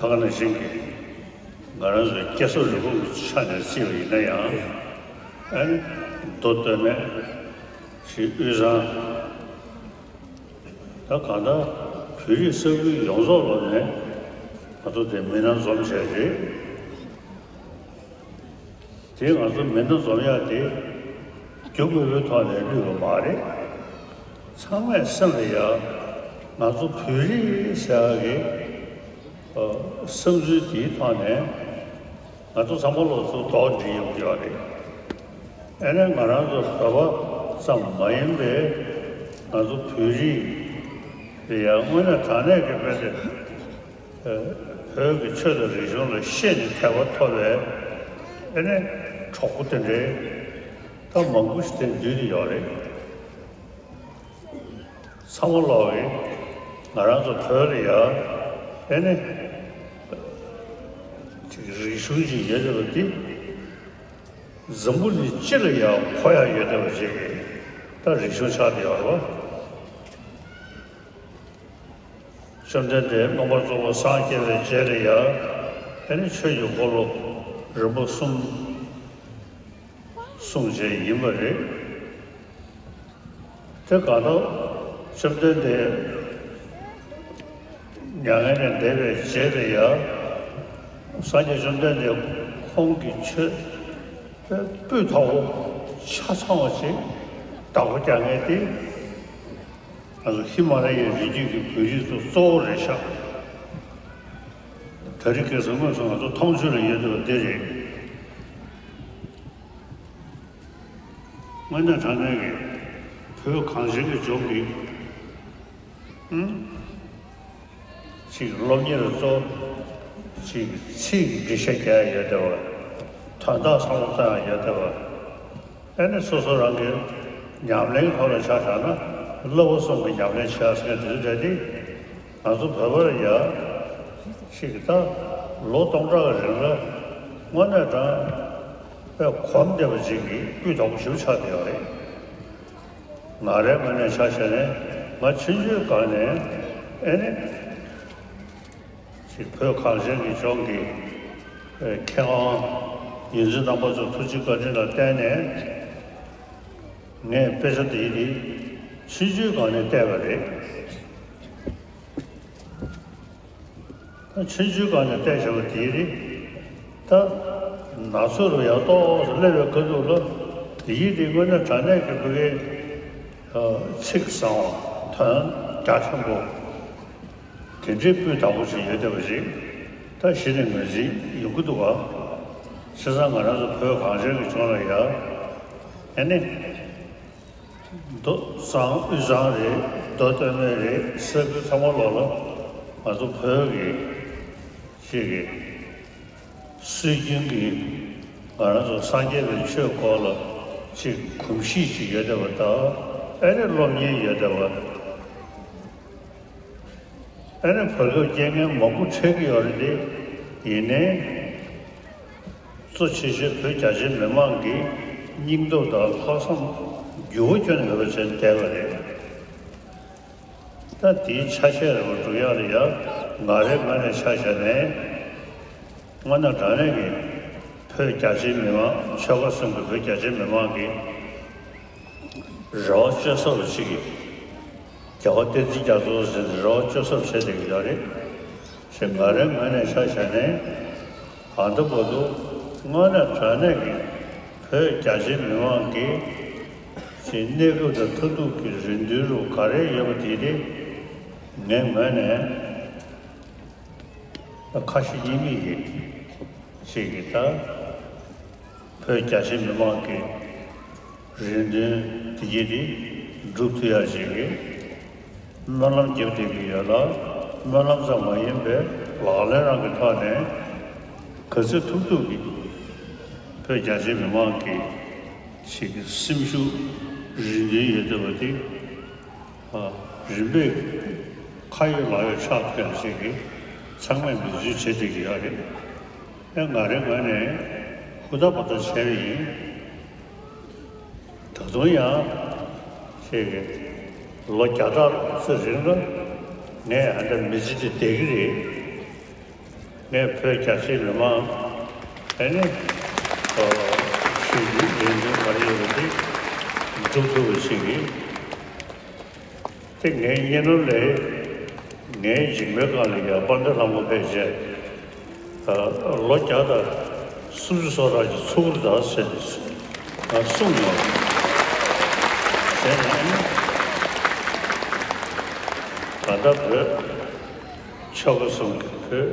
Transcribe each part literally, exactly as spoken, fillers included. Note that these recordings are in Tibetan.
ད་ག་ནང་བཞིན་གྱི་ང་རང་ཚོའི་སྐྱེ་ས་རུས་ཁུངས་ཀྱི་ཆ་ནས་བརྩིས་པ་ཡིན་ན་ཡང་། ཨ་ནི་མདོ་སྟོད་སྨད་ཞེས་དབུས་གཙང་། ད་གང་ལྟར་བོད་རིགས་ས་ཁུལ་ཡོངས་རྫོགས་ལ་ནས་ང་ཚོ་དེ་མི་སྣ་འཛོམས་བྱས་རེད། དེ་ང་ཚོ་མི་སྣ་འཛོམས་ཡག་དེ་རྒྱུ་དངོས་པོའི་ཐོག་ནས་བསླུས་པ་མ་རེད། ཚང་མས་སེམས་ལ་ཡ་ང་ཚོ་བོད་རིགས་ཟེར་ཡག་གི་ཨ་བསམ་ཚུལ་དེའི་ཐོག་ནས་ང་ཚོ་ཚང་མ་ལོག་ཚོ་རྡོག་འགྲིལ་ཡོང་གི་ཡོད་རེད། ཨ་ནི་ང་རང་ཚོ་བོད་པ་ཙམ་མ་ཡིན་པའི་ང་ཚོ་བོད་རིགས་ལ་ཡ་དངོས་གནས་དྲང་གནས་ཀྱི་དཔེ་དེ། བོད་ཀྱི་ཆོས་དང་རིག་གཞུང་ལ་ཤེས་ནས་དད་པ་ཐོབ་པའི་ཨེ་ནི་གྲོགས་པོ་དེ་འདྲའི་ད་མང་པོ་ཞིག་དེ་འདུས་ཏེ་ཡོད་རེད། ཚང་མ་ལོག་གིས་ང་རང་ཚོ་བོད་ལ་ཡ་ཨེ་ནི་ཅིག་རིག་གཞུང་ཅིག་ཡོད་བསྡད་པ་འདི་འཛམ་བུ་གླིང་སྤྱི་ལ་ཡ་གོ་ཡ་ཡོད་བསྡད་པ་ཅིག་གི་ད་རིག་གཞུང་ཆགས་བསྡད་ཡོད་རེད་བ། བཅོམ་ལྡན་འདས་མངོན་པར་རྫོགས་པར་སངས་རྒྱས་པའི་རྗེས་ལ་ཡང་ཨེ་ནི་ཆོས་ཀྱི་འཁོར་ལོ་རིམ་པ་གསུམ་གསུངས་བྱས་ཡིན་པ་རེད། དེ་གང་ལྟར་བཅོམ་ལྡན་འདས་མྱ་ངན་ལས་འདས་པའི་རྗེས་ལ་ཡང་སངས་རྒྱས་བཅོམ་ལྡན་འདས་ཁོང་གི་ཆོས་སྤུས་དག་པོ་ཆ་ཚང་བ་ཞིག་བདག་པོ་རྒྱག་མཁན་དེ། ང་ཚོ་ཧི་མ་ལ་ཡའི་རི་རྒྱུད་ཀྱི་བོད་རིགས་ཚོ་གཙོ་བོ་རེད་ཤག་དེ་རིང་ཁ་སང་དངོས་སུ་ང་ཚོ་མཐོང་ཆོས་ལ་ཡོད་བསྡད་པ་འདི་རེད། དངོས་གནས་དྲང་གནས་ཀྱི་བོད་གངས་ཅན་གྱི་ལྗོངས་ཀྱི་ཨང་། ཅིག་སློབ་གཉེར་གཙོ་ཅིག་ཚིག་འགྲེལ་བཤད་རྒྱག་ཡ་ཡོད་བསྡད་པ། དོན་དག་བསམ་བློ་གཏོང་ཡ་ཡོད་བསྡད་པ། ཨེ་ནི་སོ་སོ་རང་གི་ཉམས་ལེན་ཐོག་ལ་ཆ་བཞག་ན་བསླབ་པ་གསུམ་གྱི་ཉམས་ལེན་བྱེད་ཡ་ཟེར་མཁན་དེ་ཚོ་རེད་དེ། ང་ཚོ་བོད་པར་ཡ་ཞིག་ད་ལོ་སྟོང་ཕྲག་གི་རིང་ལ་དངོས་གནས་དྲང་པའི་གོམས་བསྡད་པ་ཅིག་གི་སྤུས་དག་པོ་ཞིག་ཆགས་བསྡད་ཡོད་རེད། ང་རའི་ངོས་ནས་ཆ་བཞག་ནས་ང་ཆུང་ཆུང་སྒང་ནས་ཨེ་ནི། ཅིག་བོད་གངས་ཅན་གྱི་ལྗོངས་ཀྱི་མཁས་དབང་ཡོངས་འཛིན་རྣམ་པ་ཚོའི་ཐུགས་རྗེ་བཀའ་དྲིན་ལ་བརྟེན་ནས་ངས་དཔེ་ཆ་འདི་ནི་ཆུང་ཆུང་སྒང་ནས་བལྟས་པ་རེད། ད་ཆུང་ཆུང་སྒང་ནས་བལྟས་བྱས་པ་འདི་ནི་ད་ན་ཚོད་རུ་ཡར་ཏོག་ཙམ་སླེབས་པའི་ཁ་ཐུག་ལ་འདི་ཡིན་འདི་དངོས་གནས་དྲང་གནས་ཀྱི་བོད་སྐད་ཚིག་བཟང་བ་དོན་རྒྱ་ཆེན་པོ། དེ་འདྲའི་སྤུས་དག་པོ་ཞིག་ཡོད་བསྡད་པ་ཞིག་ད་གཞི་ནས་ངོས་འཛིན་ཡོང་གི་འདུག་ག་བྱས་ཙང་ང་རང་ཚོ་བོད་གངས་ཅན་གྱི་ལྗོངས་ལ་ཡ་ཨེ་ནི་མདོ་གཙང་དབུས་གཙང་རེད། མདོ་སྟོད་སྨད་རེད། ས་ཁུལ་ཚང་མ་ལོག་ལ་ང་ཚོ་བོད་ཀྱི་ཅིག་གི་སྲོལ་རྒྱུན་གྱི་ང་རང་ཚོ་སངས་རྒྱས་པའི་ཆོས་སྐོར་ལ་ཅིག་གོམས་གཤིས་ཅིག་ཡོད་བསྡད་པ་དང་ཨེ་ནི་སློབ་གཉེར་ཡོད་བསྡད་པ། ཨ་ནི་བར་སྐབས་རྐྱེན་ངན་མང་པོ་འཕྲད་ཀྱི་ཡོད་རེད་དེ། ཡིན་ནའི་གཙོ་ཆེ་ཤོས་བོད་རྒྱ་ཆེའི་མི་མང་གི་སྙིང་སྟོབས་དང་ལྷག་བསམ་འགྱུར་བ་ཁྱོན་ནས་མེད་པ་བྱས་བསྡད་པ་རེད། ད་དེའི་ཆ་ཤས་རེ་བ་སྒྲུབ་ཡག་ལ་ཡ་ང་རའི་ངོས་ནས་ཆ་བཞག་ནས་དངོས་གནས་དྲང་གནས་ཀྱི་བོད་རྒྱ་ཆེའི་མི་མང་ཆོལ་ཁ་གསུམ་གྱི་བོད་རྒྱ་ཆེའི་མི་མང་གི་རེ་བ་བཅོལ་ས་རུ་ཅིག་གིས་རྒྱལ་བ་བསྟན་འཛིན་རྒྱ་མཚོ་ཟེར་ནས་རེ་བ་བཅོལ་ས་རུ་བྱས་བསྡད་ཀྱི་ཡོད་རེད། ཞེས་ང་རའི་ངོས་ནས་ཆ་བཞག་ནས་ད་ལྟ་བར་དུ་དངོས་གནས་དྲང་གནས་ཀྱི་བོད་རྒྱ་ཆེའི་མི་མང་གི་ཅིག་གནས་སྐབས་དང་མཐར་ཐུག་གི་རེ་འདུན་རུ་ག་རེ་ཡོད་པ་དེ་དེ་ངའི་ངོས་ནས་ཁ་ཞེ་གཉིས་མེད་ཀྱི་ཅིག་གི་ད། བོད་རྒྱ་ཆེ་མི་མང་གི་རེ་འདུན་དེ་གྱིས་དེ་འགྲུབ་ཐུབ་ཡག་ཅིག་གི་སྨོན་ལམ་རྒྱབ་བསྡད་ཀྱི་ཡོད་ལ། སྨོན་ལམ་ཙམ་མ་ཡིན་པའི་ལག་ལེན་རང་གི་ཐོག་ནས་ག་ཚོད་ཐུབ་ཐུབ་ཀྱིས་བོད་རྒྱ་ཆེ་མི་མང་གི་ཅིག་གི་སེམས་ཤུགས་རེ་འདུན་ཡོད་བསྡད་པ་དེ། རིམ་པས་ཁ་ཡོད་ལག་ཡོད་ཆགས་ཐུབ་ཡག་ཅིག་གི་ཚང་མས་འབད་བརྩོན་བྱེད་བསྡད་ཀྱི་ཡོད་རེད། ཨེ་ང་རའི་ངོས་ནས་ཧུར་ཐག་འབད་ཐག་བྱས་པ་ཡིན། ད་དུང་ཡང་ཅིག་གི་ལོ་བརྒྱ་ཕྲག་ཙམ་རིང་ལ་ངས་ཨ་འདྲ་མི་ཚེ་འདི་བསྡད་ཀྱི་རེད། ངས་བོད་རྒྱ་ཆེའི་མི་མང་ཨེ་ནི་ཨོ་ཞུ་རྒྱུ་ལས་འགུལ་ག་རེ་ཡོད་པ་དེ་སྒྲུབ་ཐུབ་པ་ཞིག་གིས། དེ་ངའི་གཉེན་ནོར་ལས་ངའི་འཇིགས་མེད་སྒང་ལ་ཡང་དཔལ་ལྡན་ལྷ་མོ་ཕལ་ཆེར་ལོ་བརྒྱ་དང་སུམ་ཅུ་སོ་ཕྲག་གི་ཚུགས་རུ་དག་ཟེར་ནས་གསུངས་ཡོང་། དེ་ནས་ད་ལྟ་བོད་ཆོལ་ཁ་གསུམ་གྱི་བོད་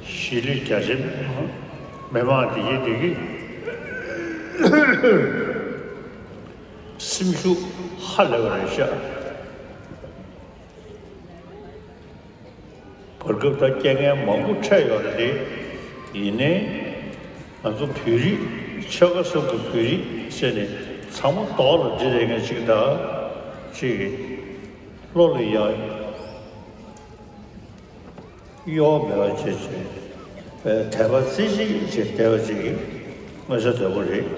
གཞིས་ལུས་རྒྱ་ཆེ་མི་མང་དེ་ཡིན་དེ་གི་སེམས་ཤུགས་ཧ་ལས་པ་རེད་ཤག་བར་སྐབས་ད་རྐྱེན་ངན་མང་པོ་འཕྲད་ཡོད་རེད་དེ། ཡིན་ནའི་ང་ཚོ་བོད་རིགས་ཆོལ་ཁ་གསུམ་གྱི་བོད་རིགས་བྱས་ནས་ཚང་མ་རྡོག་ལ་སྒྲིལ་ཡས་ངས་ཅིག་དང་ཅིག་བློ་ལ་ཡང་གཡོ་བ་མེད་པ་བྱས་བྱས་དད་པ་རྩེ་གཅིག་བྱས་བསྡད་པ་ཅིག་མངོན་གསལ་དོད་པོ་རེད།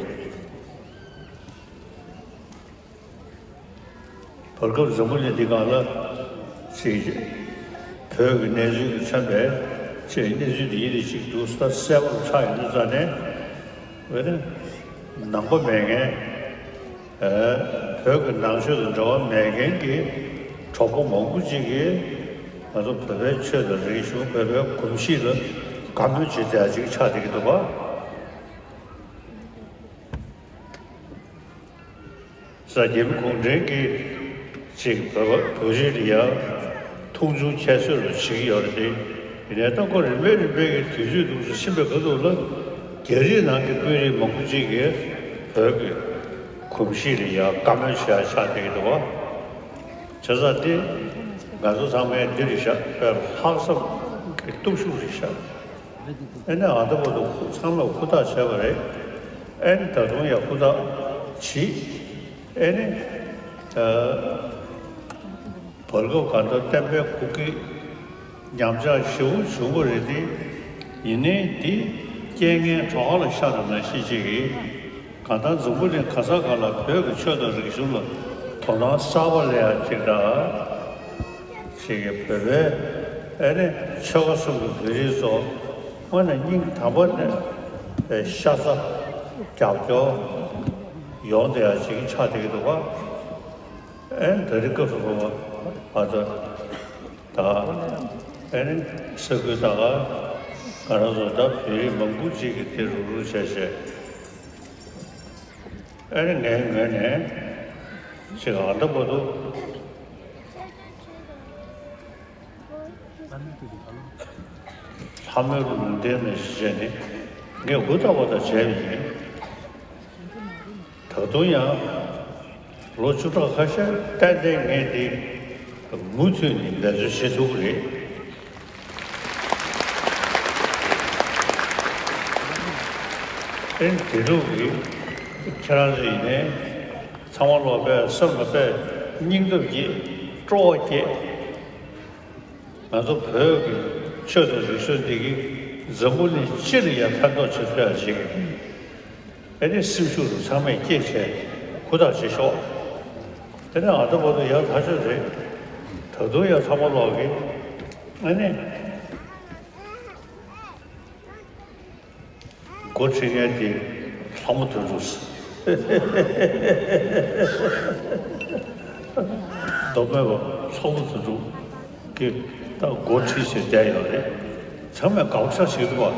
བར་སྐབས་འཛམ་བུ་གླིང་འདི་སྒང་ལ་ཅིག་བོད་ཀྱི་གནས་ཚུལ་གྱིས་མཚོན་པའི་ཅིག་གནས་ཚུལ་འདི་ཡིན་རེད་ཅིག་འདུག་ས་གསལ་པོར་ཆགས་ཡོང་དུས་ཙང་ནས་འོ་ན་ནང་པ་མེད་མཁན་བོད་ཀྱི་ནང་ཆོས་དང་འབྲེལ་བ་མེད་མཁན་གྱི་གྲོགས་པོ་མང་པོ་ཅིག་གིས་ང་ཚོ་བོད་པའི་ཆོས་དང་རིག་གཞུང་བོད་པའི་གོམས་གཤིས་ལ་དགའ་མོས་བྱེད་བསྡད་ཅིག་ཆགས་བསྡད་ཀྱི་འདུག་པ། ས་རྒྱལ་པོ་གུང་ཁྲན་གྱིས་ཅིག་བོད་པ་བོད་རིགས་ལ་ཡང་མཐོང་ཆུང་ཁྱད་གསོད་རུ་བྱེད་ཀྱི་ཡོད་རེད་དེ། ཡིན་ནའི་ད་ཁོ་རིམ་པས་རིམ་པས་ཀྱི་དུས་ཚོད་འདུག་སེ་ཕྱིན་པའི་ཁ་ཐུག་ལ་རྒྱ་རིགས་ནང་གི་དཔོན་རིགས་མང་པོ་ཅིག་གིས་བོད་ཀྱི་གོམས་གཤིས་ལ་ཡང་བཀའ་མོལ་བྱེད་ཡ་ཆགས་བསྡད་ཀྱི་འདུག་བ། བྱས་ཙང་དེ་ང་ཚོ་ཚང་མས་འདི་རེད་ཤག་དཔེ་ལྷག་བསམ་གྱི་སྟོབས་ཤུགས་རེད་ཤག་ཨེ་ནི་ཨ་ད་བར་དུ་ཚང་མས་ཧུར་ཐག་བྱས་པ་རེད། ཨེ་ནི་ད་དུང་ཡང་ཧུར་ཐག་བྱེད། ཨེ་ནི་ཨ་བར་སྐབས་གང་ལྟར་བསྟན་པའི་འགོ་སྐྱེས་ཉམས་ཆག་ཞེ་པོ་བྱུང་བ་རེད་དེ། ཡིན་ནའི་འདི་རྐྱེན་ངན་གྲོགས་ཁ་ལ་ཤར་བ་ནང་བཞིན་ཅིག་གིས་གང་ལྟར་འཛམ་བུ་གླིང་ག་ས་ག་ལ་བོད་ཀྱི་ཆོས་དང་རིག་གཞུང་ལ་དོ་སྣང་གསར་པ་སླེབས་ཡ་ཅིག་དང་། ཅིག་གིས་བོད་པའི་ཨེ་ནི་ཆོལ་ཁ་གསུམ་གྱི་བོད་རིགས་ཚོ་དངོས་གནས་སྙིང་དམ་པ་ནས་ཤ་ཚ་རྒྱབ་སྐྱོར་ཡོང་བསྡད་ཡ་ཅིག་ཆགས་བསྡད་ཀྱི་འདུག་ག་ཨེ་ནི་ད་རེས་སྐབས་སུ་བབ་པ་ད་ད་ཨེ་ནི་ས་ཁུལ་ད་ག་ང་རང་ཚོ་ད་བོད་རིགས་མང་པོ་ཅིག་གིས་དེ་རུག་རུག་བྱས་བྱས་ཨེ་ནི་ངའི་ངོས་ནས་ཅིག་ཨ་ད་བར་དུ། ལྷ་མོའི་ལུང་བསྟན་ནས་བྱས་ནས་ངས་ཧུར་ཐག་པ་དང་བྱས་པ་ཡིན། ད་དུང་ཡང་ལོ་བཅུ་ཕྲག་ཁ་ཤས་ཏན་ཏན་ངས་འདི་མུ་མཐུད་ནས་འབད་རྩོལ་བྱེད་ཐུབ་ཀྱི་རེད། ཨེ་དེ་ལུགས་ཀྱི་ཁྱེད་རང་ཚོ་ཡིན་ནའི་ཚང་མ་ལོག་པའི་སེམས་ལ་དཔེ་སྙིང་སྟོབས་སྐྱེད་སྤྲོ་བ་སྐྱེད། ང་ཚོ་བོད་ཀྱི་ཆོས་དང་རིག་གཞུང་འདི་གིས་འཛམ་བུ་གླིང་སྤྱི་ལ་ཡང་ཕན་ཐོགས་ཆེ་ཐུབ་ཡག་ཅིག་ཨེ་ནི་སེམས་ཤུགས་རུ་ཚང་མས་བསྐྱེད་བྱས་ཧུར་ཐག་བྱེད་ཤོག་དེ་ནས་ཨ་ད་བར་དུ་ཡག་ཐག་ཆོད་རེད། ད་དུང་ཡང་ཚང་མ་ལོག་གི་ཨེ་ནི། འགོ་ཁྲིད་མཁན་དེ་ལྷ་མོ་དོན་གྲུབ། མདོ་སྨད་པ་ལྷ་མོ་དོན་གྲུབ་ཀྱིས་ད་འགོ་ཁྲིད་བྱས་བསྡད་ཡོད་རེད། ཚང་མས་དགའ་པོ་ཞེ་དྲག་བྱེད་ཀྱི་འདུག་བ།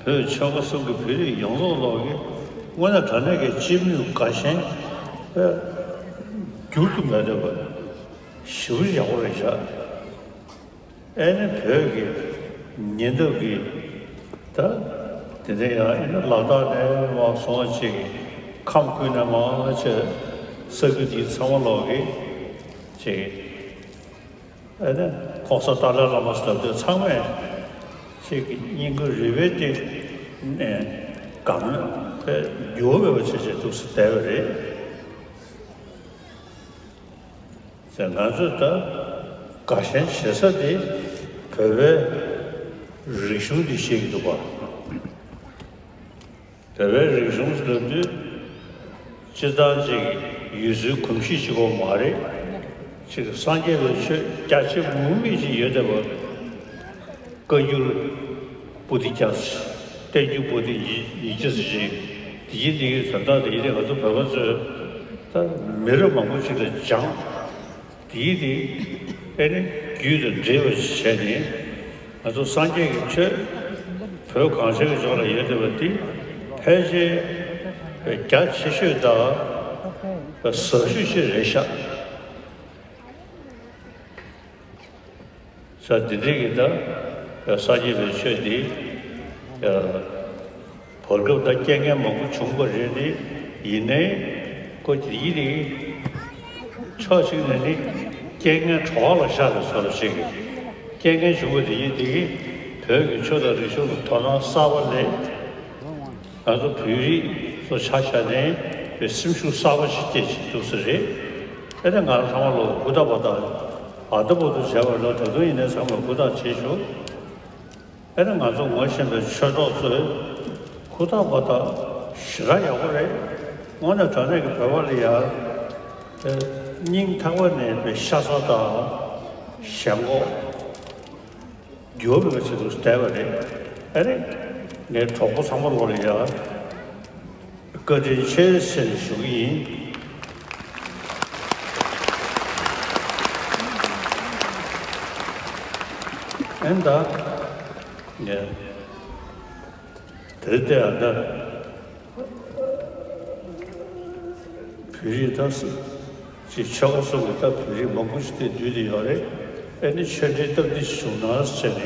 བོད་ཆོལ་ཁ་གསུམ་གྱི་བོད་རིགས་ཡོངས་རྫོགས་ལོག་གིས་དངོས་གནས་དྲང་གནས་ཀྱི་སྤྱི་མོས་དགའ་ཞེན་དཔེ་འགྱུར་དུ་མེད་འདོད་པ་ཞེ་པོ་ཡག་པོ་རེད་ཤག་ཨེ་ནི་བོད་ཀྱི་ཉེ་འདབས་ཀྱི་ད་དེ་འདྲ་ཡང་ཨེ་ནི་ལ་དྭགས་ནས་མར་སོང་བ་ཅིག་གིས་ཁམས་ཁུལ་ནས་མར་ཅིག་ས་ཁུལ་འདི་ཚང་མ་ལོག་གིས་ཅིག་ཨེ་ནི་༸གོང་ས་ཏཱ་ལའི་བླ་མ་ཟེར་དུས་ཚང་མས་ཅིག་གི་སྙིང་ཁུང་རུས་པའི་གཏིང་ནས་དགའ་མོས་དཔེ་འགྱུར་བ་མེད་པ་བྱས་བྱས་འདུག་སེ་བསྡད་པ་རེད། ཟེར་ང་ཚོས་ད་དགའ་ཞེན་བྱེད་ས་དེ་བོད་པའི་རིག་གཞུང་འདི་ཤེས་ཀྱི་འདུག་པ། བོད་པའི་རིག་གཞུང་ཟེར་དུས་སྤྱིར་བཏང་ཅིག་ཡུལ་སྲོལ་གོམས་གཤིས་གཅིག་པོ་མ་རེད། ཅིག་སངས་རྒྱས་པའི་ཆོས་རྒྱ་ཆེ་མུ་མེད་ཅིག་ཡོད་བསྡད་པ། བཀའ་འགྱུར་པོ་ཏི་བརྒྱ། བསྟན་འགྱུར་པོ་ཏི་ཉིས་ཉིས་བརྒྱ་ཙམ་ཞིག་དེ་ཡིན་དེ་ཡིན་དོན་དག་དེ་ཡིན་དེ་ང་ཚོ་བོད་པ་ཚོས་ད་མི་རབས་མང་པོ་ཞིག་ལ་སྦྱངས། དེའི་རིགས་ཨེ་ནི་རྒྱུད་དང་འབྲེལ་བ་ཞིག་བྱས་ནས་ང་ཚོ་སངས་རྒྱས་ཀྱི་ཆོས་བོད་གངས་ཅན་གྱི་ལྗོངས་ལ་ཡོད་བསྡད་པ་འདི་ཕལ་ཆེར་རྒྱ་ཆེ་ཤོས་དང་ཟབ་ཤོས་ཤིག་རེད་ཤག་ས་འདི་འདྲའི་གི་ད་སངས་རྒྱས་པའི་ཆོས་འདི་བར་སྐབས་ད་རྐྱེན་ངན་མང་པོ་བྱུང་བ་རེད་དེ། ཡིན་ནའི་ཁོ་དེ་ཡི་རིགས་ཕྱོགས་གཅིག་ནས་ནི་རྐྱེན་ངན་གྲོགས་ལ་ཤར་བའི་བཟོ་འདྲ་ཞིག་གི་རྐྱེན་ངན་བྱུང་བ་དེ་ཡིན་དེ་གིས་བོད་ཀྱི་ཆོས་དང་རིག་གཞུང་ལ་དོ་སྣང་གསར་པ་སླེབས། ང་ཚོ་བོད་རིགས་ཚོ་ཆ་བཞག་ནས་པའི་སེམས་ཤུགས་གསར་པ་ཞིག་སྐྱེས་ཀྱི་འདུག་ས་རེད། ཨེ་ད་ང་རང་ཚང་མ་ལོ་ཧུར་ཐག་པ་དང་ཨ་ད་བར་དུ་བྱས་པ་ལ་ད་དུང་ཡིན་ནའི་ཚང་མ་ཧུར་ཐག་བྱེད་ཤོག་ཨེ་ད་ང་ཚོ་ངོ་ཤེས་པའི་ཆོས་གྲོགས་ཚོས་ཧུར་ཐག་པ་དང་ཞེ་དྲག་ཡག་པོ་རེད། དངོས་གནས་དྲང་གནས་ཀྱི་བོད་པ་ལ་ཡ་སྙིང་ཐག་པ་ནས་པའི་ཤ་ཚ་དང་ཞེན་ཁོག་འགྱུར་བ་མེད་པ་ཞིག་ཏུ་བསྡད་པ་རེད། ཨ་རེ། ངའི་གྲོགས་པོ་ཚང་མ་ལོག་ལ་ཡ། བཀའ་དྲིན་ཆེ་ཟེར་ནས་ཞུ་གི་ཡིན། ཨེ་ད། ངས། དེར་བལྟས་ཨ་ད། བོད་རིགས་ད་སུ་ཅིག་ཆོལ་ཁ་གསུམ་གྱི་ད་བོད་རིགས་མང་པོ་ཞིག་དེ་འདུས་ཏེ་ཡོད་རེད། ཨེ་ནི་ཆོས་འབྲེལ་སྟབས་བདེ་ཞིག་བྱུང་ན་ཟེར་ནས་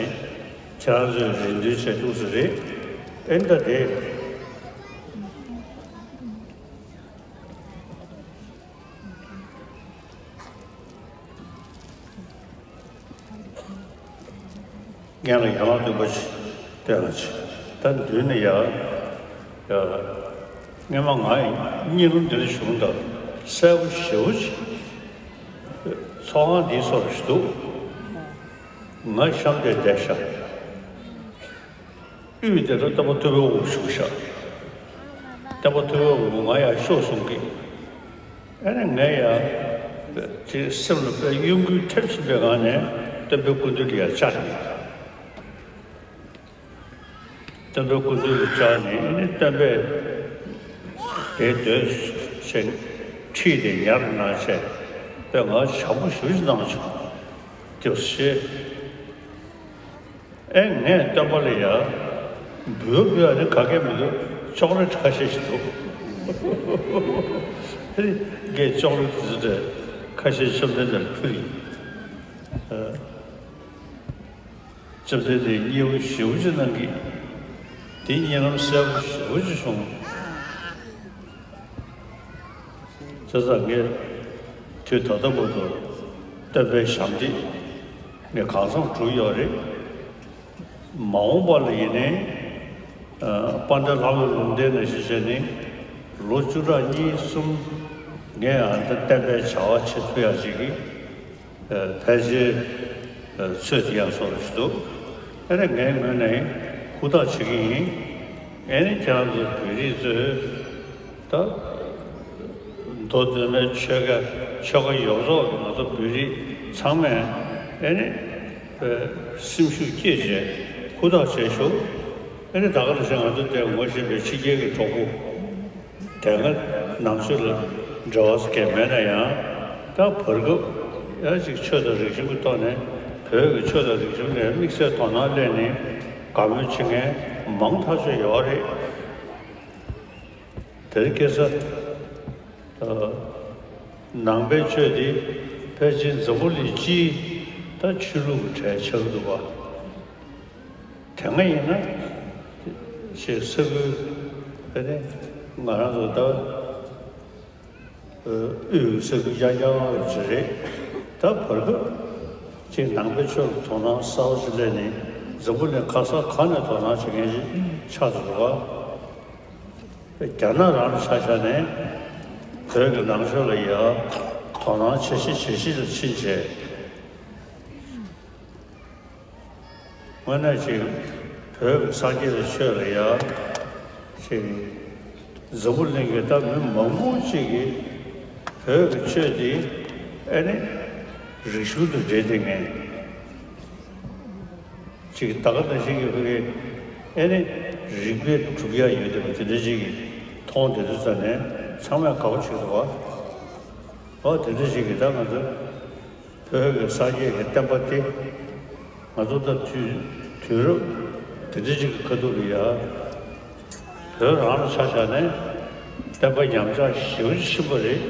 ཁྱེད་རང་ཚོས་རེ་འདུན་བྱས་འདུག་ཟེར་རེད། ཨེ་ནི་ད་དེ། སྔོན་ལ་ཡར་ལངས་སྟོན་པ་ཞིག་བསྟན་ལ་ཆེ། ད་མདུན་ནས་ཡར་ཡར། སྔོན་མ་ང་ཡི་གཉིད་ལམ་འདི་ལ་བྱུང་དང་གསལ་པོ་ཞེ་པོ་ཅིག་ཚོགས་ཁང་འདིའི་སོ་རུ་ཞིག་འདུག་ང་གཤམ་དེར་བསྡད་ཤག་དབུས་དེ་ལ་སྟོན་པ་ཐུབ་པའི་དབུ་བཞུགས་ཤག་སྟོན་པ་ཐུབ་པའི་དབུ་ང་ཡར་ཤོག་གསུང་གི་ཨ་ནི་ངས་ཡང་ཅིག་སེམས་ལ་དཔེ་གཡོ་འགུལ་ཐེབས་བཞིན་པའི་ངང་ནས་སྟོན་པའི་སྐུ་མདུན་ལ་ཡར་བཅར་ནས། སྟོན་པའི་སྐུ་མདུན་ལ་བཅར་ནས་ཨ་ནི་སྟོན་པས་དེའི་མདུན་ཕྱིན་ཁྲིད་དེ་ཉར་གནང་བྱས་དཔེ་ང་བྱམས་པོ་ཞེ་པོ་ཅིག་གནང་བྱུང་། དེ་བྱས། ཨེ་ངས་སྟོན་པ་ལ་ཡ། འབུལ་འབུལ་ཨ་ནི་ག་གེ་མི་འདུག་ཅོག་ལེ་ཊི་ཁ་ཤས་ཤིག་འདུག་ཨེ་ངས་ཅོག་ལེ་ཊི་དེ་ཚོ་ཁ་ཤས་བཅོམ་ལྡན་འདས་ལ་ཕུལ་ཡིན། ཨ། བཅོམ་ལྡན་འདས་མཉེས་པོ་ཞེ་པོ་ཅིག་གནང་གི་དེ་གཉིད་ལམ་གསལ་པོ་ཞེ་པོ་ཅིག་བྱུང་། བྱས་ཙང་ངས་དུས་ད་ལྟ་བར་དུ་སྟོན་པའི་ཞབས་འདེགས་ངས་གང་འཚམ་གྲུབ་ཡོད་རེད། མ་འོངས་པ་ལ་ཡིན་ནའི་ཨ། དཔལ་ལྡན་ལྷ་མོའི་ལུང་བསྟན་ནང་བཞིན་བྱས་ནས་ལོ་བཅུ་ཕྲག་གཉིས་གསུམ་ངས་ཨ་ད་བསྟན་པའི་བྱ་བ་བྱེད་ཐུབ་ཡག་ཅིག་གི་ཨ། ཕལ་ཆེར་ཨ། ཚོད་ཐིག་ཡག་བཟོ་འདྲ་ཞིག་འདུག་ཨ་ནི་ངའི་ངོས་ནས་ཧུར་ཐག་བྱེད་ཀྱི་ཡིན། ཨ་ནི་ཁྱེད་རང་ཚོ་བོད་རིགས་ཚོས་ད། མདོ་སྟོད་སྨད་ཆོལ་ཁ་ཆོལ་ཁ་ཡོངས་རྫོགས་ང་ཚོ་བོད་རིགས་ཚང་མས་ཨེ་ནི་སེམས་ཤུགས་བསྐྱེད་བྱས་ཧུར་ཐག་བྱས་ཤོག་ཨེ་ནི་ད་ག་ནང་བཞིན་ང་ཚོ་དེ་ངོ་ཤེས་པའི་ཕྱི་རྒྱལ་གྱི་གྲོགས་པོ་དེ་སྔ་ནང་ཆོས་ལ་འབྲེལ་བ་གང་མེད་ན་ཡང་ད་བར་སྐབས་ཡང་ཅིག་ཆོས་དང་རིག་གཞུང་གི་ཐོག་ནས་བོད་ཀྱི་ཆོས་དང་རིག་གཞུང་ལ་དམིགས་བསལ་དོ་སྣང་སླེབས་ནས་དགའ་མོས་བྱེད་མཁན་མང་ཐག་ཆོད་ཡོད་རེད། དེར་སྐྱེས་ས། ཨ། ནང་པའི་ཆོས་འདི་ཕལ་ཆེར་འཛམ་བུ་གླིང་སྤྱིའི་ད་ཆོས་ལུགས་ཀྱི་གྲས་ཆགས་འདུག་པ། དེ་སྔ་ཡིན་ན་ཞེས་ས་ཁུལ་ཨ་ནི་ང་རང་ཚོ་ད་ཨ། དབུས་ས་ཁུལ་རྐྱང་རྐྱང་ཅིག་རེད། ད་བར་སྐབས་ཅིག་ནང་པའི་ཆོས་ལ་དོ་སྣང་གསར་པ་ཞིག་སླེབས་ནས་འཛམ་བུ་གླིང་ག་ས་ག་ནས་དོ་སྣང་བྱེད་མཁན་ཞིག་ཆགས་འདུག་པ། རྒྱ་ནག་རང་ལ་ཆ་བཞག་ནས་བོད་ཀྱི་ནང་ཆོས་ལ་ཡ་དོ་སྣང་ཇེ་ཆེ་ཇེ་ཆེ་ལ་ཕྱིན་བྱས། དངོས་གནས་ཅིག་བོད་ཀྱི་སངས་རྒྱས་པའི་ཆོས་ལ་ཡ་ཅིག་འཛམ་བུ་གླིང་གི་ད་མི་མང་པོ་ཅིག་གིས་བོད་ཀྱི་ཆོས་འདི་ཨེ་ནི་རིག་གཞུང་དུ་འབྲེལ་བསྡད་མཁན། ཅིག་ད་ག་ནང་བཞིན་གྱི་ཕ་གི་ཨེ་ནི་རིག་པའི་གྲུབ་ཡ་ཡོད་དེ་བ་དེ་འདྲ་ཅིག་གི་མཐོང་དེ་དུས་ཙ་ནས་ཚང་མས་དགའ་པོ་བྱེད་འདུག་བ། ཨོ་དེ་འདྲ་ཞིག་གིས་ད་ང་ཚོ་བོད་ཀྱི་སངས་རྒྱས་ཀྱི་བསྟན་པ་འདི་ང་ཚོ་ད་དུས་དུས་རབས་དེ་འདྲ་ཞིག་གི་ཁ་ཐུག་ལ་ཡ་བོད་རང་ལ་ཆ་བཞག་ནས་བསྟན་པ་ཉམས་ཆག་ཞེ་པོ་ཅིག་ཕྱིན་པ་རེད།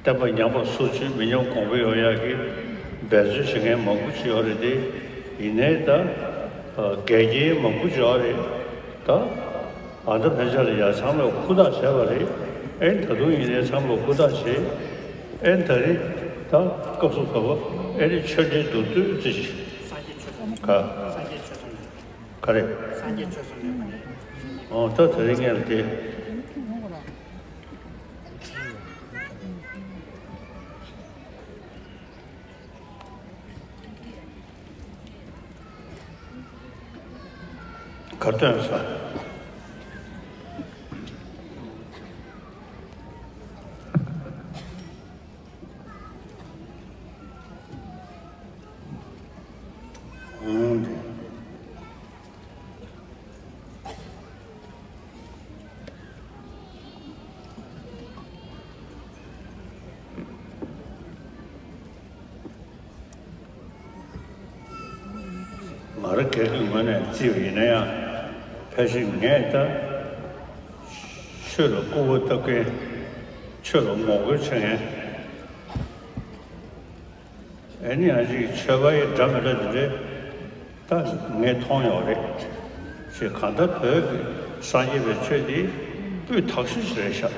བསྟན་པ་ཉམས་པ་སོར་ཆུད་མི་ཉམས་གོང་འཕེལ་ཡོང་ཡག་གི་འབད་རྩོལ་བྱེད་མཁན་མང་པོ་ཅིག་ཡོད་རེད་དེ། ཡིན་ནའི་ད་འགལ་རྐྱེན་མང་པོ་ཅིག་ཡོད་རེད་ད། ཨ་ད་ཕན་ཆད་ལ་ཡ་ཚང་མས་ཧུར་ཐག་བྱས་པ་རེད། ཨེ་ད་དུང་ཡིན་ནའི་ཚང་མས་ཧུར་ཐག་བྱས། ཨེ་ད་རེད་ད་སྐབས་སུ་བབ་པ་ཨེ་རེད་ཆོས་འབྲེལ་འདུག་ཏུ་ཙི་ཞིག་ག་ག་རེད། ཨོ་ད་ད་རེད་ངས་ལ་དེ། གར་སྟོན་ས། ཨང་དེ། ང་རང་སྒེར་གྱི་ངོས་ནས་བརྩིས་པ་ཡིན་ན་ཡང་ཕལ་ཆེར་ངས་ད་ཆོས་ལ་སྐུར་བ་བཏབ་མཁན། ཆོས་ལ་ངོ་རྒོལ་བྱེད་མཁན། ཨེ་ནི་ཡང་ཅིག་ཆོས་པ་ཡི་འདྲ་མི་འདྲ་དེ་འདྲའི་ད་ངས་མཐོང་ཡོད་རེད། ཞེས་གང་ལྟར་བོད་ཀྱི་སངས་རྒྱས་པའི་ཆོས་འདི་སྤུས་དག་ཤོས་ཤིག་རེད་ཤག་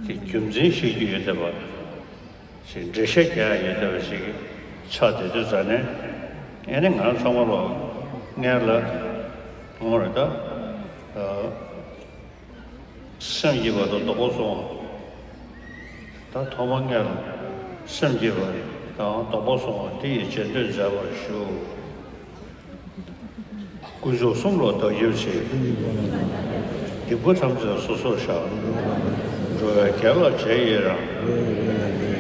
དེ་རྒྱུ་མཚན་ཤེས་རྒྱུ་ཡོད་བསྡད་པ་ཞིག་འགྲེལ་བཤད་རྒྱག་ཡ་ཡོད་བསྡད་པ་ཞིག་ཆགས་བསྡད་དུས་ཙ་ནས། ཨེ་ནི་ང་རང་ཚང་མ་ལོ་སྔོན་ལ་ངོ་རེད་ད། སེམས་བསྐྱེད་པ་དང་རྡོག་པོ་སོང་བ། ད་ཐོག་མ་སྔོན་ལ་སེམས་བསྐྱེད་པ་དང་རྡོག་པོ་སོང་བ་དེ་ཡི་རྗེས་ཟློས་མཛད་པར་ཞུ། དཀོན་མཆོག་གསུམ་ལ་བདག་སྐྱབས་མཆི། སྡིག་པ་ཐམས་ཅད་སོ་སོར་བཤགས། འགྲོ་བའི་དགེ་ལ་རྗེས་ཡི་རང་།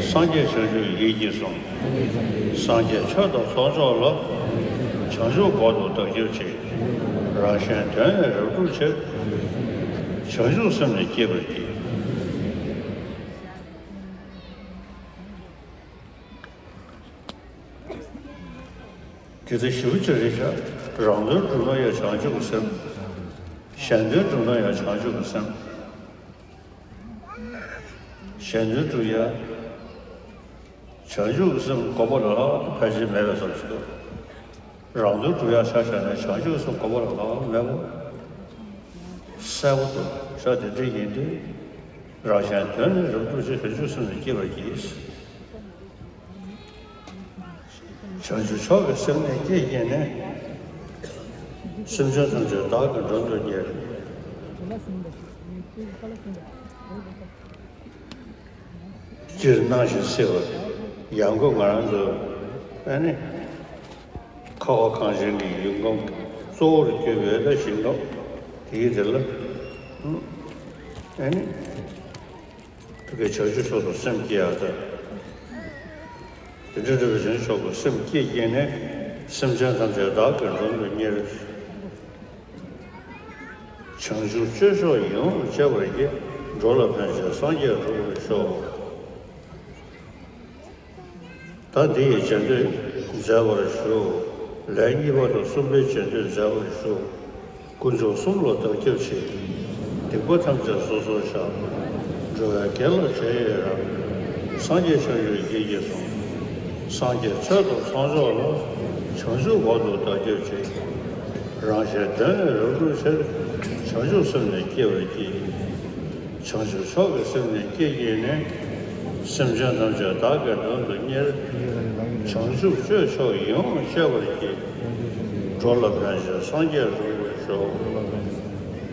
སངས་རྒྱས་བྱང་ཆུབ་ཡིད་ཀྱིས་བཟུང་། སངས་རྒྱས་ཆོས་དང་ཚོགས་མཆོག་ལ། བྱང་ཆུབ་བར་དུ་བདག་སྐྱབས་མཆི། རང་གཞན་དོན་ནི་རབ་བསྒྲུབ་ཕྱིར། བྱང་ཆུབ་སེམས་ནི་བསྐྱེད་པར་བགྱི། དེ་ལྟར་ཞིབ་ཅིག་རེད་ཤག་རང་དོན་སྒྲུབ་ན་ཡང་བྱང་ཆུབ་ཀྱི་སེམས། གཞན་དོན་སྒྲུབ་ན་ཡང་བྱང་ཆུབ་ཀྱི་སེམས། གཞན་དོན་སྒྲུབ་ཡ། བྱང་ཆུབ་ཀྱི་སེམས་དགོས་པ་ལ་ཕལ་ཆེར་མེད་པའི་བཟོ་ཞིག་འདུག་རང་དོན་སྒྲུབ་ཡ་ཆ་བཞག་ན་བྱང་ཆུབ་ཀྱི་སེམས་དགོས་པ་ལ་མེད་པ་གསལ་པོ་འདུག་ཤག་དེ་འདྲ་ཡིན་དུས་རང་གཞན་དོན་ནི་རབ་བསྒྲུབ་ཕྱིར། བྱང་ཆུབ་སེམས་ནི་བསྐྱེད་པར་བགྱི། བྱང་ཆུབ་མཆོག་གི་སེམས་ནི་བསྐྱེད་བགྱིས་ནས། སེམས་ཅན་ཐམས་ཅད་བདག་གིས་མགྲོན་དུ་གཉེར། སྤྱིར་སྣང་ཞིང་སྲིད་པ། ཡང་སྒོས་ང་རང་ཚོ་ཨ་ནི་ཁ་བ་གངས་ཅན་གྱི་ཡུལ་ཁམས་གཙོ་བོར་གྱུར་པའི་ད་ཞིང་ཁམས་དེའི་དེ་ལ་ཨ་ནི། དེ་གའི་བྱང་ཆུབ་མཆོག་ཏུ་སེམས་བསྐྱེད་ཡག་དང་། དེ་འདྲ་འདྲ་བའི་བྱང་ཆུབ་མཆོག་ཏུ་སེམས་བསྐྱེད་བགྱིས་ནས་སེམས་ཅན་ཐམས་ཅད་བདག་གིས་མགྲོན་དུ་གཉེར། བྱང་ཆུབ་སྤྱོད་མཆོག་ཡིད་འོང་སྤྱད་པར་བགྱི། འགྲོ་ལ་ཕན་ཕྱིར་སངས་རྒྱས་འགྲུབ་པར་ཤོག་ད་འདི་ཡི་རྗེས་ཟློས་མཛད་པར་ཞུ། ལན་གཉིས་པ་དང་གསུམ་པའི་རྗེས་ཟློས་མཛད་པར་ཞུ། དཀོན་མཆོག་གསུམ་ལ་བདག་སྐྱབས་མཆི། སྡིག་པ་ཐམས་ཅད་སོ་སོར་བཤགས། འགྲོ་བའི་དགེ་ལ་རྗེས་ཡི་རང་། སངས་རྒྱས་བྱང་ཆུབ་ཡིད་ཀྱིས་བཟུང་། སངས་རྒྱས་ཆོས་དང་ཚོགས་མཆོག་ལ། བྱང་ཆུབ་བར་དུ་བདག་སྐྱབས་མཆི། རང་གཞན་དོན་ནི་རབ་བསྒྲུབ་ཕྱིར། བྱང་ཆུབ་སེམས་ནི་བསྐྱེད་པར་བགྱི། བྱང་ཆུབ་མཆོག་གི་སེམས་ནི་བསྐྱེད་བགྱིས་ནས། སེམས་ཅན་ཐམས་ཅད་བདག་གིས་མགྲོན་དུ་གཉེར། བྱང་ཆུབ་སྤྱོད་མཆོག་ཡིད་འོང་སྤྱད་པར་བགྱི། འགྲོ་ལ་ཕན་ཕྱིར་སངས་རྒྱས་འགྲུབ་པར་ཤོག་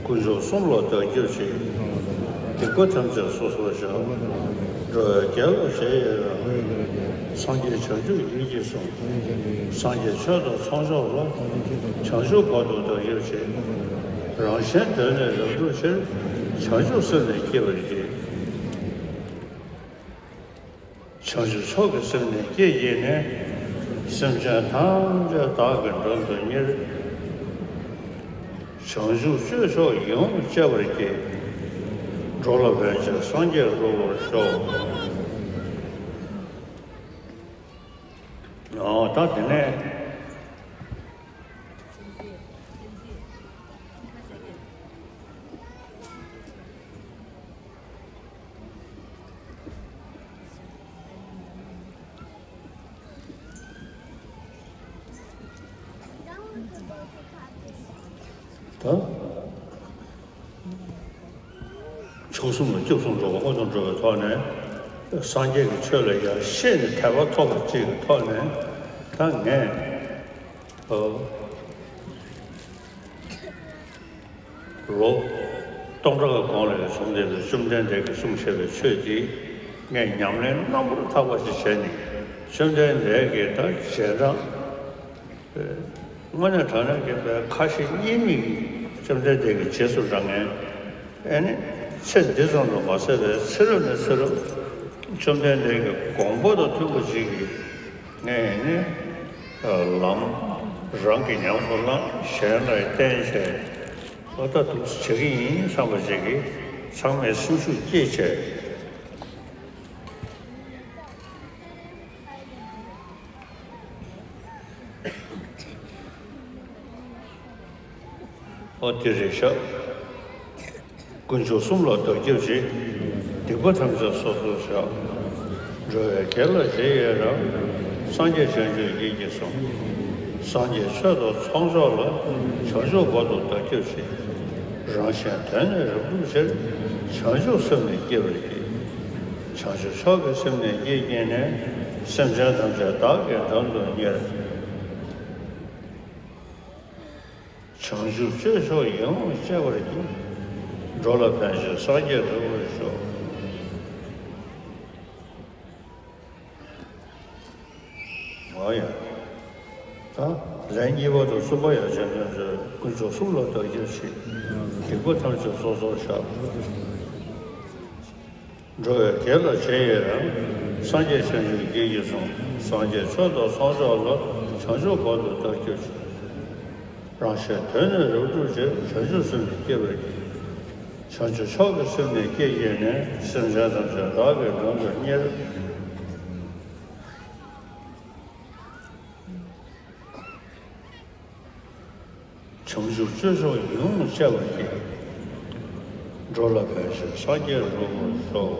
དཀོན་མཆོག་གསུམ་ལ་བདག་སྐྱབས་མཆི། སྡིག་པ་ཐམས་ཅད་སོ་སོར་བཤགས། འགྲོ་བའི་དགེ་ལ་རྗེས་ཡི་རང་། སངས་རྒྱས་བྱང་ཆུབ་ཡིད་ཀྱིས་བཟུང་། སངས་རྒྱས་ཆོས་དང་ཚོགས་མཆོག་ལ། བྱང་ཆུབ་བར་དུ་བདག་སྐྱབས་མཆི། རང་གཞན་དོན་ནི་རབ་བསྒྲུབ་ཕྱིར། བྱང་ཆུབ་སེམས་ནི་བསྐྱེད་པར་བགྱི། བྱང་ཆུབ་མཆོག་གི་སེམས་ནི་བསྐྱེད་བགྱིས་ནས། སེམས་ཅན་ཐམས་ཅད་བདག་གིས་མགྲོན་དུ་གཉེར། བྱང་ཆུབ་སྤྱོད་མཆོག་ཡིད་འོང་སྤྱད་པར་བགྱི། འགྲོ་ལ་ཕན་ཕྱིར་སངས་རྒྱས་འགྲུབ་པར་ཤོག། ཨོ་ད་དེ་ནས། ད། མཆོག་གསུམ་ལ་སྐྱབས་སུ་འགྲོ་བ་དངོས་སུ་འགྲོ་བའི་ཐོག་ནས། སངས་རྒྱས་ཀྱི་ཆོས་ལ་ཡར་ཤེས་ནས་དད་པ་ཐོབ་པ་ཅིག་གི་ཐོག་ནས། ད་ངས། ཨོ། ལོ་སྟོང་ཕྲག་གི་གོང་ལ་ཡང་བྱུང་བསྡད་པའི་བཅོམ་ལྡན་འདས་ཀྱིས་གསུངས་བཞག་པའི་ཆོས་འདི། ངས་ཉམས་ལེན་རྣམ་པར་དག་པ་ཞིག་བྱས་ནས། བཅོམ་ལྡན་འདས་ཀྱི་ད་རྗེས་འབྲང་། དངོས་གནས་དྲང་གནས་ཀྱི་པའི་ཁ་ཞེ་གཉིས་མེད་ཀྱི་བཅོམ་ལྡན་འདས་ཀྱི་རྗེས་སུ་འབྲང་མཁན། ཨེ་ནི། ཚེ་འདི་ཙམ་དུ་མ་ཟད་པའི་ཚེ་རབས་ནས་ཚེ་རབས། བཅོམ་ལྡན་འདས་ཀྱི་དགོངས་པ་དང་མཐུན་པ་ཅིག་གི། ངས་ནི། ལམ། རང་གིས་ཉམས་སུ་བླངས། གཞན་ལ་བསྟན་བྱས། ཨོ་ད་འདུག་བྱེད་ཀྱི་ཡིན་བསམ་པ་ཅིག་གིས་ཚང་མས་སེམས་ཤུགས་བསྐྱེད་བྱས། ཨོ་དེ་རེད་ཤག། དཀོན་མཆོག་གསུམ་ལ་བདག་སྐྱབས་མཆི། སྡིག་པ་ཐམས་ཅད་སོ་སོར་བཤགས། འགྲོ་བའི་དགེ་ལ་རྗེས་ཡི་རང་། སངས་རྒྱས་བྱང་ཆུབ་ཡིད་ཀྱིས་བཟུང་། སངས་རྒྱས་ཆོས་དང་ཚོགས་མཆོག་ལ། བྱང་ཆུབ་བར་དུ་བདག་སྐྱབས་མཆི། རང་གཞན་དོན་ནི་རབ་བསྒྲུབ་ཕྱིར། བྱང་ཆུབ་སེམས་ནི་བསྐྱེད་པར་བགྱི། བྱང་ཆུབ་མཆོག་གི་སེམས་ནི་བསྐྱེད་བགྱིས་ནས། སེམས་ཅན་ཐམས་ཅད་བདག་གིས་མགྲོན་དུ་གཉེར། བྱང་ཆུབ་སྤྱོད་མཆོག་ཡིད་འོང་སྤྱད་པར་བགྱི། འགྲོ་ལ་ཕན་ཕྱིར་སངས་རྒྱས་འགྲུབ་པར་ཤོག། ཨོ་ཡ། ད་ལན་གཉིས་པ་དང་གསུམ་པ་ཡང་བྱང་ཆུབ་མཆོག། དཀོན་མཆོག་གསུམ་ལ་བདག་སྐྱབས་མཆི། སྡིག་པ་ཐམས་ཅད་སོ་སོར་བཤགས། འགྲོ་བའི་དགེ་ལ་རྗེས་ཡི་རང་། སངས་རྒྱས་བྱང་ཆུབ་ཡིད་ཀྱིས་བཟུང་། སངས་རྒྱས་ཆོས་དང་ཚོགས་མཆོག་ལ། བྱང་ཆུབ་བར་དུ་བདག་སྐྱབས་མཆི། རང་གཞན་དོན་ནི་རབ་བསྒྲུབ་ཕྱིར། བྱང་ཆུབ་སེམས་ནི་བསྐྱེད་པར་བགྱི། བྱང་ཆུབ་མཆོག་གི་སེམས་ནི་བསྐྱེད་བགྱིས་ནས། སེམས་ཅན་ཐམས་ཅད་བདག་གིས་མགྲོན་དུ་གཉེར། བྱང་ཆུབ་སྤྱོད་མཆོག་ཡིད་འོང་སྤྱད་པར་བགྱི། འགྲོ་ལ་ཕན་ཕྱིར་སངས་རྒྱས་འགྲུབ་པར་ཤོག།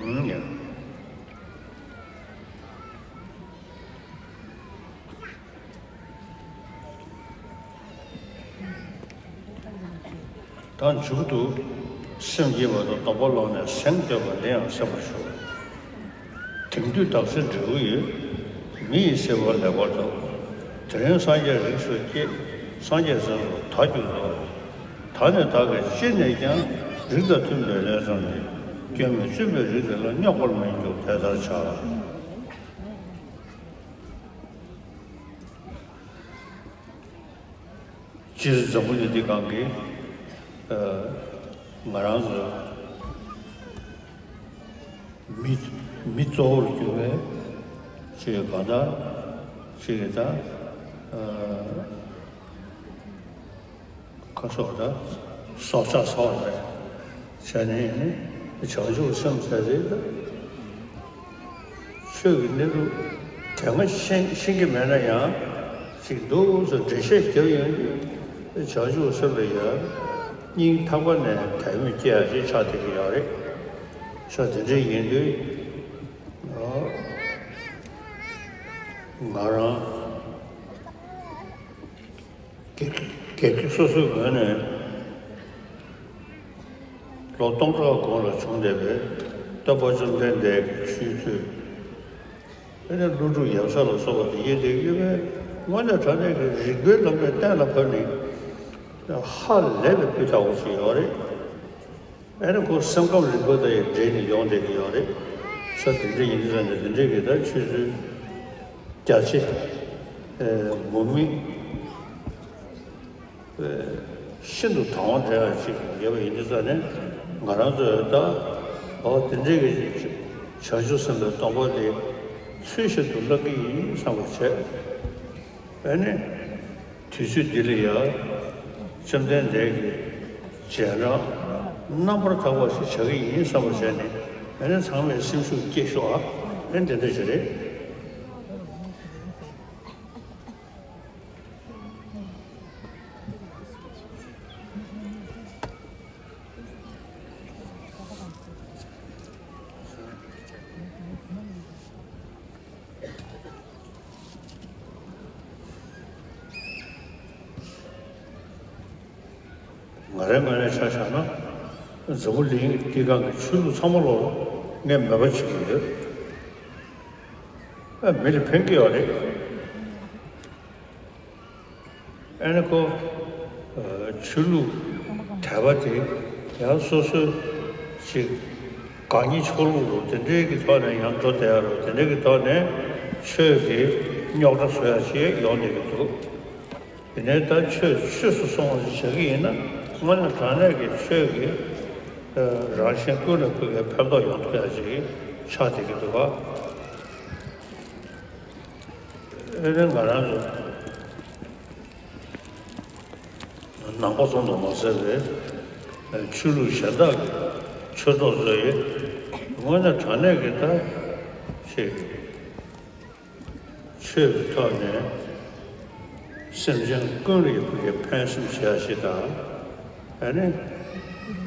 ཨུམ་ཡ། ད་མཇུག་ཏུ། སེམས་བསྐྱེད་པ་དང་སྡོམ་པ་བླངས་ནས་གཟེངས་བསྟོད་པ་འདི་ཡང་གསན་པར་ཞུ། དེང་དུས་བདག་ཚེ་འབྲས་བུ་ཡོད། མི་ཡི་བསིལ་བ་ལེགས་པར་ཐོབ། དེ་རིང་སངས་རྒྱས་རིགས་སུ་སྐྱེས། སངས་རྒྱས་སེམས་སུ་ད་གྱུར་ཏོ། ད་ནི་བདག་གིས་ཅི་ནས་ཀྱང་། རིགས་དང་མཐུན་པའི་ལས་བསགས་ནས། སྐྱོན་མེད་བཙུན་པའི་རིགས་དེ་ལ། རྙོག་པར་མི་འགྱུར་དེ་ལྟར་བྱ། སྤྱིར་འཛམ་བུ་གླིང་འདི་སྒང་གི། ཨ། ང་རང་ཚོ་མི་མི་གཙོ་བོར་གྱུར་པའི་ཅིག་གང་ལྟར་ཅིག་གི་ད། ཨ། ཁ་སོགས་ད་སྲོག་ཆགས་སོགས་རེད། བྱས་ནས་ནི་བྱང་ཆུབ་སེམས་ཟེར་རེད་ད། ཆོས་ཀྱི་གནས་ལུགས་དེ་སྔ་ཤེས་ཤེས་ཀྱི་མེད་ན་ཡང་། ཅིག་འདུག་སེ་འགྲེལ་བཤད་བརྒྱབ་ཡོང་དུས། བྱང་ཆུབ་སེམས་ལ་ཡང་སྙིང་ཐག་པ་ནས་དད་མོས་སྐྱེ་ཡ་ཞིག་ཆགས་བསྡད་ཀྱི་ཡོད་རེད། ས་དེ་འདྲ་ཡིན་དུས། ང་རང་། དགེ་དགེ་སྡིག་སོ་སོའི་ངོས་ནས་ལོ་སྟོང་ཕྲག་གོང་ལ་བྱུང་བསྡད་པའི་སྟོན་པ་བཅོམ་ལྡན་འདས་ཀྱི་ཆོས་ཚུལ། དེ་ནས་ཀླུ་སྒྲུབ་ཡབ་སྲས་ལ་སོགས་པ་དེ་ཡིན་དེ་ཡོད་པས། དངོས་གནས་དྲང་གནས་ཀྱི་རིག་པའི་ལམ་ནས་གཏན་ལ་ཕབ་ནས་ཧ་ལས་པའི་སྤུས་དག་པོ་ཞིག་ཡོད་རེད། ཨ་ནི་ཁོ་སེམས་ཁམས་རིག་པ་དང་ཡང་འབྲེལ་ནས་ཡོང་བསྡད་ཀྱི་ཡོད་རེད། ས་དེ་འདྲ་ཡིན་ཙང་ནས་དེ་འདྲའི་གི་ད་ཆོས་ཚུལ་རྒྱ་ཆེ། ཨེ། ངོ་མི། ཨེ། ཤིན་ཏུ་དང་བ་འདྲ་བ་ཅིག་ཡོད་པ་ཡིན་དུས་ཙང་ནས། ང་རང་ཚོས་ད་འོ་དེ་འདྲའི་གི་བྱང་ཆུབ་སེམས་དཔའི་སྡོམ་པ་དེ་ཚུལ་བཞིན་དུ་བླང་གི་ཡིན་བསམ་པ་བྱས། ཨ་ནི། དུས་ཚོད་འདི་ལ་ཡང་བཅོམ་ལྡན་འདས་ཀྱི་རྗེས་འབྲང་རྣམ་པར་དག་པ་ཞིག་བྱ་གི་ཡིན་བསམ་པ་བྱས་ནས། ཨ་ནི་ཚང་མས་སེམས་ཤུགས་སྐྱེད་ཤོག་ཨ། ཨ་ནི་དེ་འདྲ་ཞིག་རེད། ང་རའི་ངོས་ནས་ཆ་བཞག་ན། འཛམ་བུ་གླིང་འདི་སྒང་གི་ཆོས་ལུགས་ཚང་མ་ལོག་ངས་མོས་པ་བྱེད་ཀྱི་ཡོད། ཨ། མི་ལ་ཕན་གྱི་ཡོད་རེད། ཨ་ནི་ཁོ། ཨ། ཆོས་ལུགས་དད་པ་དེ་ཡང་སོ་སོའི་ཅིག་དགའ་ཉེ་ཕྱོགས་ལུགས་རུ་དེ་འདྲའི་གི་ཐོག་ནས་ཡང་འགྲོ་བསྡད་ཡ་རུ། དེ་འདྲའི་གི་ཐོག་ནས་ཆོས་ཀྱི་རྙོག་དྲ་བཟོ་ཡ་ཞིག་ཡོང་བསྡད་ཀྱི་འདུག་དེ་ནས་ད་ཆོས་ཆོས་སུ་སོང་བ་ཞིག་བྱ་གི་ཡིན་ན། དངོས་གནས་དྲང་གནས་ཀྱི་ཆོས་ཀྱི་རང་གཞན་ཀུན་ལ་ཕུགས་ཀྱི་ཕན་ཐོགས་ཡོང་ཐུབ་ཡ་ཞིག་ཆགས་བསྡད་ཀྱི་འདུག་ག་ཨེ་རེད། ང་རང་ཚོ་ནང་པ་ཙམ་དུ་མ་ཟད་པའི་ཆོས་ལུགས་གཞན་དག་གི་ཆོས་གྲོགས་ཚོ་ཡིས་དངོས་གནས་དྲང་གནས་ཀྱི་ད་ཞིག་ཆོས་ཀྱི་ཐོག་ནས་སེམས་ཅན་ཀུན་ལ་ཡང་ཕུགས་ཀྱི་ཕན་སེམས་བྱེད་ཡ་ཞིག་དང་། ཨ་ནི།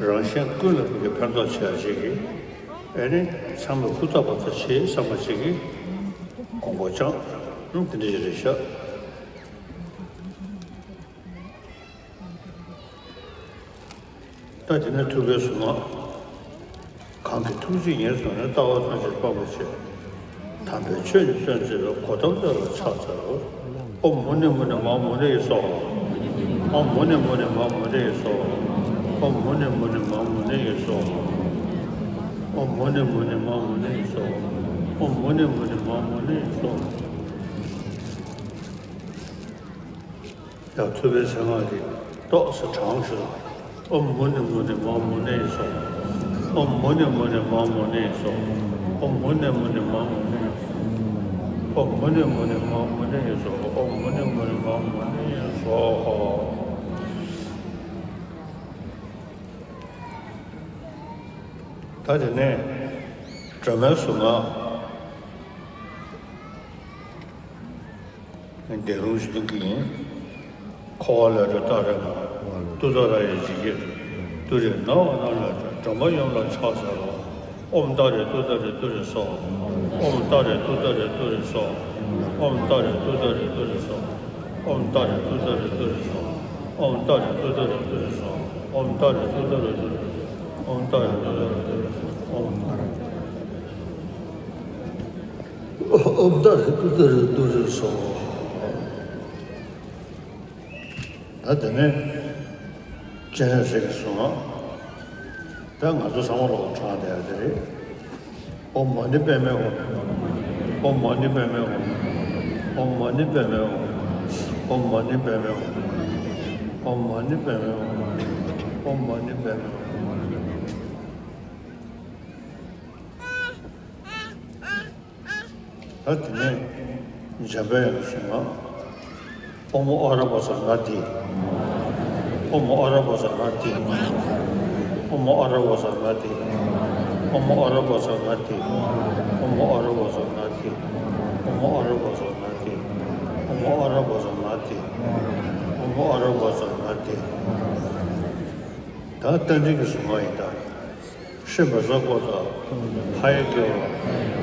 རང་གཞན་ཀུན་ལ་ཕུགས་ཀྱི་ཕན་ཐོགས་བྱེད་ཡ་ཞིག་གི། ཨ་ནི། ཚང་མས་ཧུར་ཐག་འབད་ཐག་བྱེད་བསམ་པ་ཞིག་གི་དགོངས་པ་བཅངས། ཨང་། དེ་འདྲ་ཞིག་རེད་ཤག་ད་དེ་ནས་ཐུབ་པའི་གཟུངས་སྔགས། གང་གི་ཐུགས་རྗེས་ཉེར་བཟུང་ནས། ལྟ་བ་ཐམས་ཅད་སྤང་བའི་ཕྱིར། དམ་པའི་ཆོས་ནི་སྟོན་མཛད་པའི། གོ་ཏམ་བཟླས་པ་ཕྱག་འཚལ་ལོ། ཨོཾ་མུ་ནེ་མུ་ནེ་མ་མུ་ནེ་ཡེ་སྭཱ་ཧཱ། ཨོཾ་མུ་ནེ་མུ་ནེ་མ་མུ་ནེ་ཡེ་སྭཱ་ཧཱ། ཨོཾ་མུ་ནེ་མུ་ནེ་མ་མུ་ནེ་ཡེ་སྭཱ་ཧཱ། ཨོཾ་མུ་ནེ་མུ་ནེ་མ་མུ་ནེ་ཡེ་སྭཱ་ཧཱ། ཨོཾ་མུ་ནེ་མུ་ནེ་མ་མུ་ནེ་ཡེ་སྭཱ་ཧཱ། ཡང་ཐུབ་པའི་གཟུངས་སྔགས་འདི་ཏོག་ཙམ་བགྲང་ཞུ་དང་། ཨོཾ་མུ་ནེ་མུ་ནེ་མ་མུ་ནེ་ཡེ་སྭཱ་ཧཱ། ཨོཾ་མུ་ནེ་མུ་ནེ་མ་མུ་ནེ་ཡེ་སྭཱ་ཧཱ། ཨོཾ་མུ་ནེ་མུ་ནེ་མ་མུ་ནེ་ཡེ་སྭཱ་ཧཱ། ཨོཾ་མུ་ནེ་མུ་ནེ་མ་མུ་ནེ་ཡེ་སྭཱ་ཧཱ། ཨོཾ་མུ་ནེ་མུ་ནེ་མ་མུ་ནེ་ཡེ་སྭཱ་ཧཱ། ད་དེ་ནས་སྒྲོལ་མའི་གཟུངས་སྔགས། བཟླས་ལུགས་ཤིག་གཏོང་གི་ཡིན། འཁོར་བ་ལས་སྒྲོལ་ཏཱ་རེ་མ། ཏུཏྟཱ་ར་ཡེ་ཇི་གེ་ཏུ་རེ། ནམ་མཁའ་ལས་སྒྲོལ། སྒྲོལ་མ་ཡུམ་ལ་ཕྱག་འཚལ་ལོ། ཨོཾ་ཏཱ་རེ་ཏུཏྟཱ་རེ་ཏུ་རེ་སྭཱ་ཧཱ། ཨོཾ་ཏཱ་རེ་ཏུཏྟཱ་རེ་ཏུ་རེ་སྭཱ་ཧཱ། ཨོཾ་ཏཱ་རེ་ཏུཏྟཱ་རེ་ཏུ་རེ་སྭཱ་ཧཱ། ཨོཾ་ཏཱ་རེ་ཏུཏྟཱ་རེ་ཏུ་རེ་སྭཱ་ཧཱ། ཨོཾ་ཏཱ་རེ་ཏུཏྟཱ་རེ་ཏུ་རེ་སྭཱ་ཧཱ། ཨོཾ་ཏཱ་རེ་ཏུཏྟཱ་རེ་ཏུ་རེ་སྭཱ་ཧཱ། ཨོཾ་ཏཱ་རེ་ཏུཏྟཱ་རེ་ཏུ་རེ་སྭཱ་ཧཱ། ད་དེ་ནས་སྤྱན་རས་གཟིགས་ཀྱི་གཟུངས་སྔགས། ད་ང་ཚོ་ཚང་མ་ལོག་བགྲང་བསྡད་ཡ་དེ་རེད། ཨོཾ་མ་ཎི་པདྨེ་ཧཱུྃ། ཨོཾ་མ་ཎི་པདྨེ་ཧཱུྃ། ཨོཾ་མ་ཎི་པདྨེ་ཧཱུྃ། ཨོཾ་མ་ཎི་པདྨེ་ཧཱུྃ། ཨོཾ་མ་ཎི་པདྨེ་ཧཱུྃ། ཨོཾ་མ་ཎི་པདྨེ་ཧཱུྃ། ད་དེ་ནས་འཇམ་དཔལ་དབྱངས་ཀྱི་གཟུངས་སྔགས། ཨོཾ་ཨ་ར་པ་ཙ་ན་དྷཱིཿ། ཨོཾ་ཨ་ར་པ་ཙ་ན་དྷཱིཿ། ཨོཾ་ཨ་ར་པ་ཙ་ན་དྷཱིཿ། ཨོཾ་ཨ་ར་པ་ཙ་ན་དྷཱིཿ། ཨོཾ་ཨ་ར་པ་ཙ་ན་དྷཱིཿ། ཨོཾ་ཨ་ར་པ་ཙ་ན་དྷཱིཿ། ཨོཾ་ཨ་ར་པ་ཙ་ན་དྷཱིཿ། ད་རྟ་མགྲིན་གྱི་གཟུངས་སྔགས་ཡིན་ད། ཧྲཱིཿ་མ་ཛཿཀོ་ཙ། ཧ་ཡ་གྱོ།